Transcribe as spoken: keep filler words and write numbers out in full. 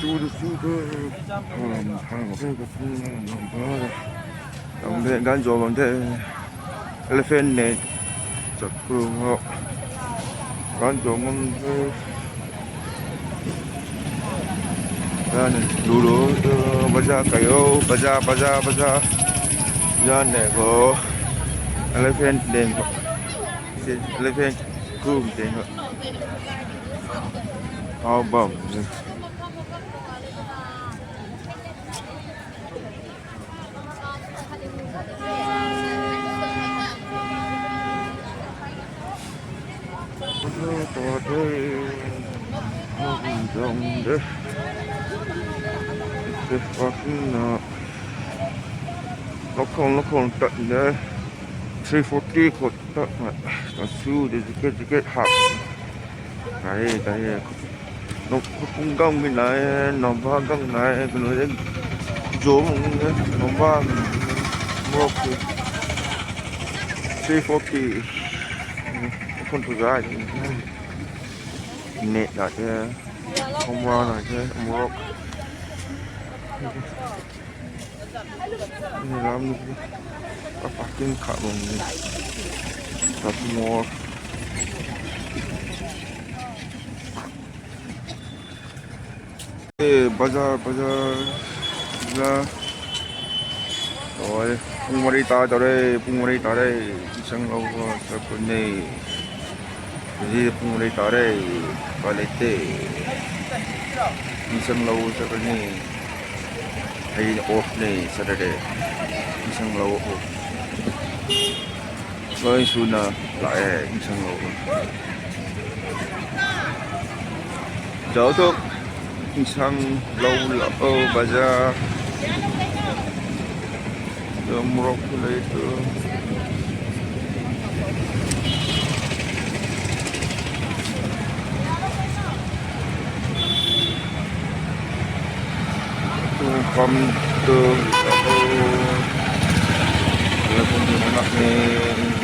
Chu chu chu. Lam thang the ka chu lam thang the. Lam the gan zo lam the. Elephant ne. Chakru ho. Gan zo ngam the. Gan lulu, bazaar kayo, bazaar, bazaar, bazaar. Gan ne ko. Elephant ne ko. Elephant kum ne ko. How about Lokhong, lokhong tat de. Three forty khou tat na. Kasu de jacket, jacket hak. Kai, kai. Nop khou pung gang mi nai, namba gang nai, kanu de. Zo mung de, namba mung de. Mok de. Three forty. Khon tu zai. Net na de. Namba na de. Mok. Ni ram ni. Ka parking kha bam ni. Shopping mall. Eh, bazaar, bazaar. Bazaar. Oi, pung mari ta ta re, pung mari ta re. Nsang lou, sa pun ne. Zi pung rui ta re, kalei te. Nsang lou Saturday ni. Hei off ni Saturday. Nsang lou off. Loi suna la e, nsang lou. Zauc tu. Nsang lou la o bazaar. Morok khou lei tu. Tu kam tu. Lakum ni nak ni.